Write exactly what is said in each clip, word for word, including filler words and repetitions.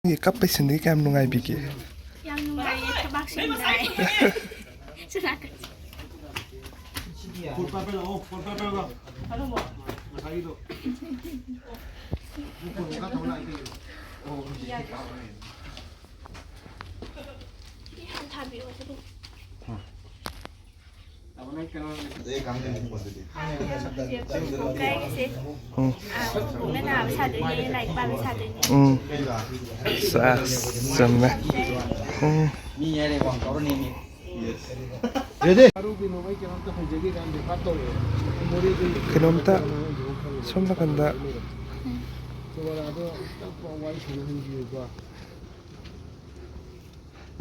ꯅꯪꯒꯤ ꯀꯞꯄꯩ ꯁꯤꯟꯗꯤ ꯀꯌꯥꯝ ꯅꯨꯡꯉꯥꯏꯕꯤꯒꯦ? ꯌꯥꯝ ꯅꯨꯡꯉꯥꯏꯌꯦ, ꯊꯕꯥꯛꯁꯨ ꯌꯥꯝ ꯅꯥꯏ꯫ ꯁꯅꯥ ꯀꯠ-꯫ ꯊꯥꯕꯤꯌꯣ ꯑꯗꯨꯝ꯫ ꯎꯝ꯫ ꯑꯥ, ꯄꯨꯡ ꯅꯥꯕ ꯁꯥꯗꯣꯏꯅꯦ, ꯂꯥꯏꯔꯤꯛ ꯄꯥꯕ ꯁꯥꯗꯣꯏꯅꯦ꯫ ꯎꯝ꯫ ꯑꯁ, ꯆꯨꯝꯃꯦ꯫ ꯎꯝ꯫ ꯃꯤ ꯍꯥꯏꯔꯦ ꯋꯥꯡ ꯇꯧꯔꯅꯤ ꯃꯤ꯫ ꯀꯩꯅꯣꯝꯇ ꯁꯣꯝ ꯅꯥꯀꯟꯗ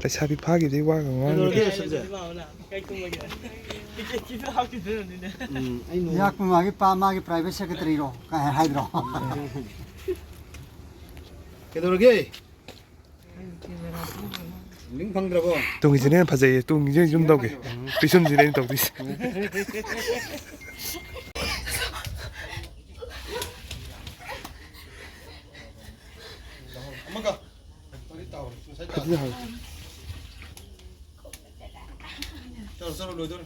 ꯂꯩꯁꯥꯕꯤ ꯐꯥꯈꯤꯕꯗꯩ ꯋꯥꯒ ꯉꯥꯡꯈꯤꯗꯦ꯫ ꯀꯩꯗꯧꯔꯒꯦ, ꯁꯟꯖꯦ? ꯎꯝ, ꯑꯩ ꯅꯣꯡ- ꯏꯌꯥꯛꯄ ꯃꯥꯒꯤ ꯄꯥ-, ꯃꯥꯒꯤ private secretary ꯔꯣ ꯀꯥꯏ ꯍꯥꯏꯗ꯭ꯔꯣ? ꯀꯩꯗꯧꯔꯒꯦ? ꯂꯤꯡ ꯐꯪꯗ꯭ꯔꯕꯣ? ꯇꯨꯡꯒꯤꯁꯤꯅ ꯍꯦꯟꯅ ꯐꯖꯩꯌꯦ꯫ ꯇꯨꯡꯒꯤꯁꯤꯅ ꯌꯨꯝ ꯇꯧꯒꯦ꯫ ꯄꯤꯁꯨꯝꯁꯤꯅ ꯑꯩꯅ ꯇꯧꯗꯣꯏꯁꯦ꯫ ꯑꯃꯒ꯫ ꯐꯖꯅ ꯍꯥꯏꯌꯨ꯫ ꯆꯠꯂꯣ, ꯆꯠꯂꯣ, ꯂꯣꯏꯗꯧꯔꯦ꯫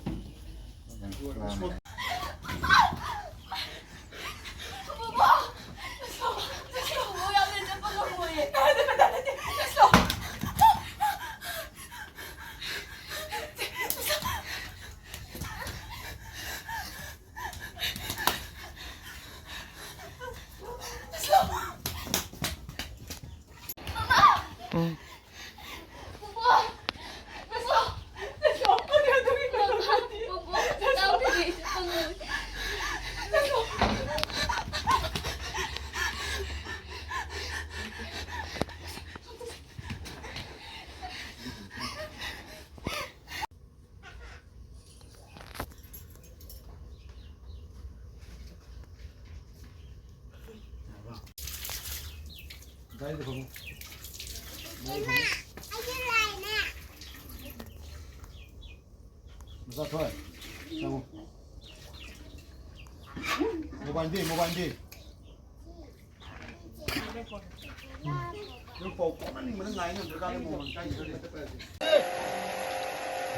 ꯎꯝ꯫ ꯃꯆꯥ ꯊꯣꯏ, ꯆꯪꯉꯨ꯫ Mobile ꯗꯤ, mobile ꯗꯤ? ꯎꯝ꯫ ꯅꯪ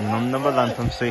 ꯉꯝꯅꯕ ꯂꯥꯟꯐꯝꯁꯤ